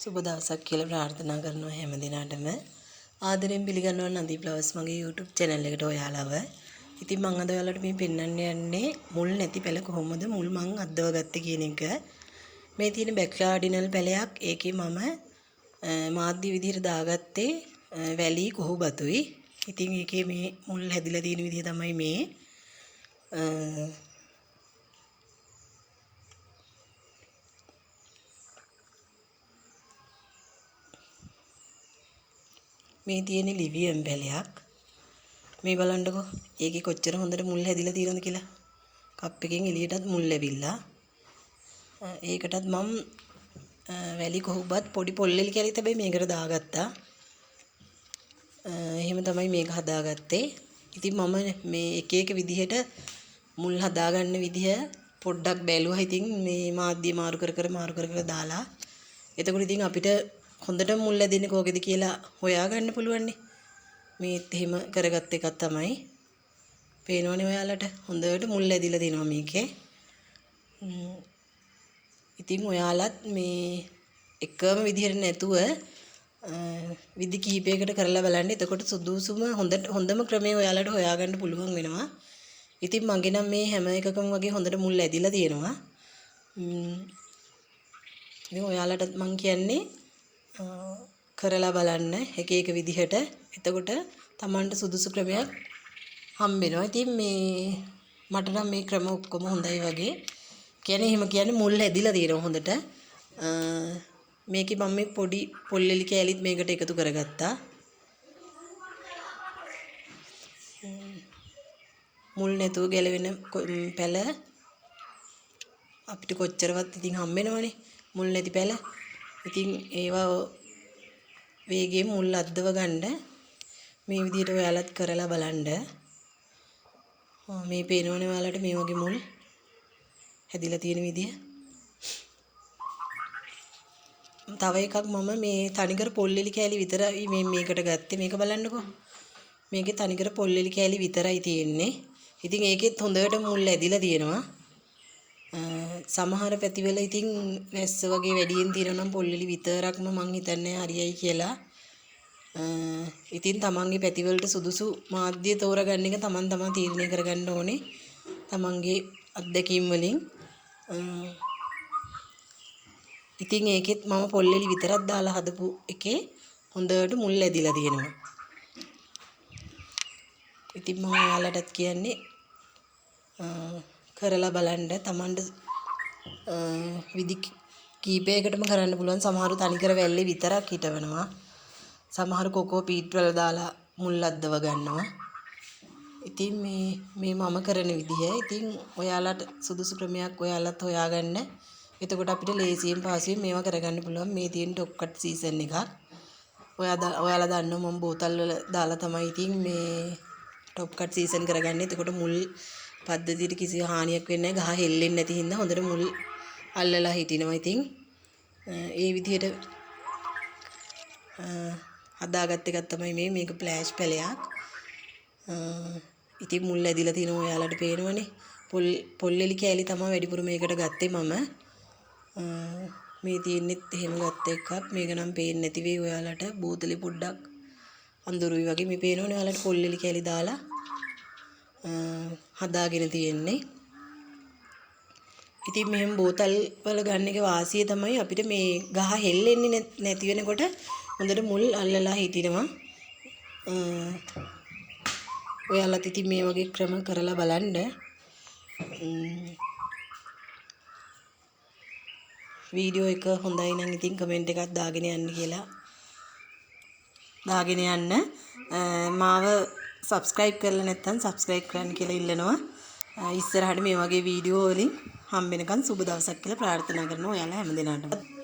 සුබ දවසක් කියලා ප්‍රාර්ථනා කරනවා හැම දිනකටම. ආදරෙන් පිළිගන්නවා නදී ෆ්ලවර්ස් මගේ YouTube channel එකට ඔයාලව. ඉතින් මම අද ඔයාලට මේ පෙන්වන්න යන්නේ මුල් නැති පැල කොහොමද මුල් මං අද්දව ගත්තේ කියන එක. මේ තියෙන බැක්ලාඩිනල් පැලයක්. ඒකේ මම මාධ්‍ය විදිහට දාගත්තේ වැලි කොහුබතුයි. ඉතින් ඒකේ මේ මුල් හැදිලා තියෙන විදිහ තමයි මේ. මේ තියෙන ලිවියම් පැලයක්. මේ බලන්නකෝ ඒකේ කොච්චර හොඳට මුල් හැදිලා තියෙනවද කියලා. කප් එකෙන් එළියටත් මුල් ලැබිලා. ඒකටත් මම වැලි කොහුබත් පොඩි පොල්ලෙලි කැලිත් හැබැයි මේකට දාගත්තා. එහෙම තමයි මේක හදාගත්තේ. ඉතින් මම මේ එක එක විදිහට මුල් හදාගන්න විදිහ පොඩ්ඩක් බැලුවා. ඉතින් මේ මාධ්‍ය මාරු කර කර මාරු කර කර දාලා. එතකොට ඉතින් අපිට හොඳට මුල් ඇදෙන්නේ කෝකෙද කියලා හොයාගන්න පුළුවන්නේ. මේත් එහෙම කරගත්ත එකක් තමයි. පේනවනේ ඔයාලට හොඳට මුල් ඇදිලා තියෙනවා මේකේ. ඉතින් ඔයාලත් මේ එකම විදිහට නැතුව විදි කිහිපයකට කරලා බලන්න. එතකොට සුදුසුම හොඳම ක්‍රමය ඔයාලට හොයාගන්න පුළුවන් වෙනවා. ඉතින් මගේ නම් මේ හැම එකකම වගේ හොඳට මුල් ඇදිලා තියෙනවා. ඉතින් ඔයාලටත් මං කියන්නේ කරලා බලන්න එක එක විදිහට. එතකොට Tamanට සුදුසු ක්‍රමයක් හම්බ වෙනවා. ඉතින් මේ මට නම් මේ ක්‍රම ඔක්කොම හොඳයි වගේ. කියන්නේ එහෙම කියන්නේ මුල් හැදිලා තියෙනවා හොඳට. මේකේ මම මේ පොඩි පොල්ලෙලි කෑලිත් මේකට එකතු කරගත්තා. මුල් නැතුව ගැලවෙන පැල අපිට කොච්චරවත් ඉතින් හම්බ වෙනවනේ මුල් නැති පැල. ඉතින් ඒවා වේගයෙන් මුල් අද්දව ගන්න මේ විදිහට ඔයාලත් කරලා බලන්න. මේ පේනවනේ ඔයාලට මේ වගේ මුල් හැදිලා තියෙන විදිය. තව එකක් මම මේ තනිකර පොල්ලෙලි කෑලි විතරයි මේ මේකට ගත්තේ. මේක බලන්නකෝ. මේකේ තනිකර පොල්ලෙලි කෑලි විතරයි තියෙන්නේ. ඉතින් ඒකෙත් හොඳට මුල් ඇදිලා තියෙනවා. සමහර පැතිවල ඉතින් වැස්ස වගේ වැඩියෙන් තියෙනවා නම් පොල්ලෙලි විතරක්ම මං හිතන්නේ හරියයි කියලා. ඉතින් තමන්ගේ පැතිවලට සුදුසු මාධ්‍ය තෝරගන්න එක තමන් තමන් තීරණය කරගන්න ඕනේ. තමන්ගේ අත්දැකීම් වලින්. ඉතින් ඒකෙත් මම පොල්ලෙලි විතරක් දාලා හදපු එකේ හොඳට මුල් ඇදිලා තියෙනවා. ඉතින් මම ඔයාලටත් කියන්නේ කරලා බලන්න. තමන්ට විදි කීපයකටම කරන්න පුළුවන්. සමහරු තනිකර වැල්ලේ විතරක් හිටවනවා. සමහරු කොකෝ පීට් වල දාලා මුල් අද්දව ගන්නවා. ඉතින් මේ මම කරන විදිහ. ඉතින් ඔයාලට සුදුසු ක්‍රමයක් ඔයාලත් හොයාගන්න. එතකොට අපිට ලේසියෙන් පහසුවෙන් මේවා කරගන්න පුළුවන්. මේ තියෙන ටොප් කට් සීසන් එකක්. ඔයාලා දන්නවා මම බෝතල් වල දාලා තමයි ඉතින් මේ ටොප් කට් සීසන් කරගන්නේ. එතකොට මුල් පද්ධතියට කිසි හානියක් වෙන්නේ නැහැ. ගහ හෙල්ලෙන්නේ නැති හින්දා හොඳට මුල් අල්ලලා හිටිනවා. ඉතින් ඒ විදිහට හදාගත්ත එකක් තමයි මේ. මේක ෆ්ලෑෂ් පැලයක්. ඉතින් මුල් ඇදිලා තිනවා ඔයාලට පේනවනේ. පොල්ලෙලි කෑලි තමයි වැඩිපුර මේකට ගත්තේ මම. මේ තියෙන්නෙත් එහෙම ගත්ත එකක්. මේක නම් පේන්නේ නැති වෙයි ඔයාලට. බෝතලේ පොඩ්ඩක් අඳුරුයි වගේ. මේ පේනවනේ ඔයාලට පොල්ලෙලි කෑලි දාලා හදාගෙන තියෙන්නේ. ඉතින් මෙහෙම බෝතල් වල ගන්න එක වාසිය තමයි අපිට මේ ගහ හෙල්ලෙන්නේ නැති වෙනකොට හොඳට මුල් අල්ලලා හිටිනවා. ඔයාලත් ඉතින් මේ වගේ ක්‍රම කරලා බලන්න. වීඩියෝ එක හොඳයි නම් ඉතින් කමෙන්ට් එකක් දාගෙන යන්න කියලා. දාගෙන යන්න. මාව සබ්ස්ක්‍රයිබ් කරලා නැත්නම් සබ්ස්ක්‍රයිබ් කරන්න කියලා ඉල්ලනවා. ඉස්සරහට මේ වගේ වීඩියෝ වලින් හම්බ වෙනකන් සුබ දවසක් කියලා ප්‍රාර්ථනා කරනවා ඔයාලා හැම දෙනාටම.